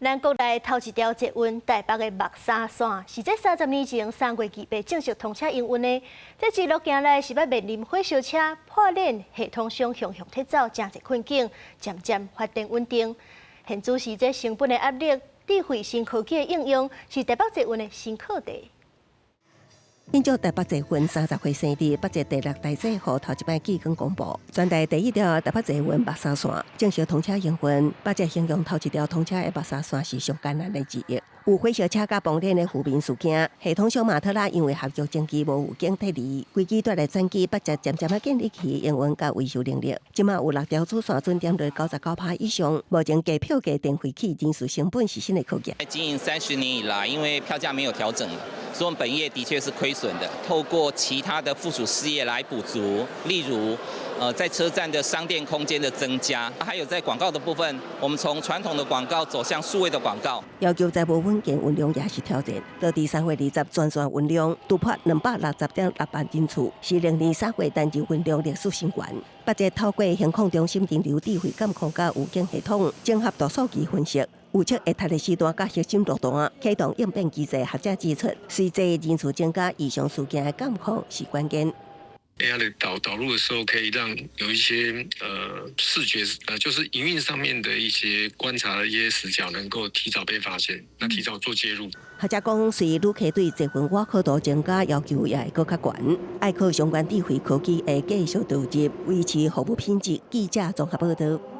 咱國內頭一條捷運台北的木柵線，是這30年前3月28正式通車營運的。這一路行來是欲面臨火燒車破鏈、系統上雄雄撤走，誠濟困境，漸漸發展穩定。現主時這成本的壓力、智慧新科技的應用，是台北捷運的新課題。慶祝台北捷運30歲生日，北捷第六代制服頭一擺季更公布，全台第一條台北捷運木柵線正式通車營運。北捷形容頭一條通車的木柵線是上艱難的之一，有火燒車佮崩鏈的負面事件，系統商馬特拉因為合約前期無預警撤離，危機帶來轉機，北捷漸漸仔建立起營運佮維修能力。這馬有六條主線準點率99%以上，目前低票價電費起，人事成本是新的考驗。經營30年以來，因為票價沒有調整，所以我們本業的確是虧損的。透過其他的附屬事業來補足，例如，在車站的商店空間的增加，還有在廣告的部分，我們從傳統的廣告走向數位的廣告。要求財務穩健運量也是挑戰。到佇3月20全線運量突破260.6萬人次，是歷年3月單日運量歷史新高。北捷透過行控中心人流智慧監控佮預警系統，整合大數據分析，預測會塞的時段佮核心路段，啟動應變機制。學者指出，隨著人數增加，異常事件的監控是關鍵。 AI 的導入的時候，可以讓有一些視覺就是營運上面的一些觀察的一些死角，能夠提早被發現，那提早做介入。學者講，隨旅客對捷運可靠度增加要求也會閣較懸，愛靠相關智慧科技的繼續投入，維持服務品質。記者綜合報道。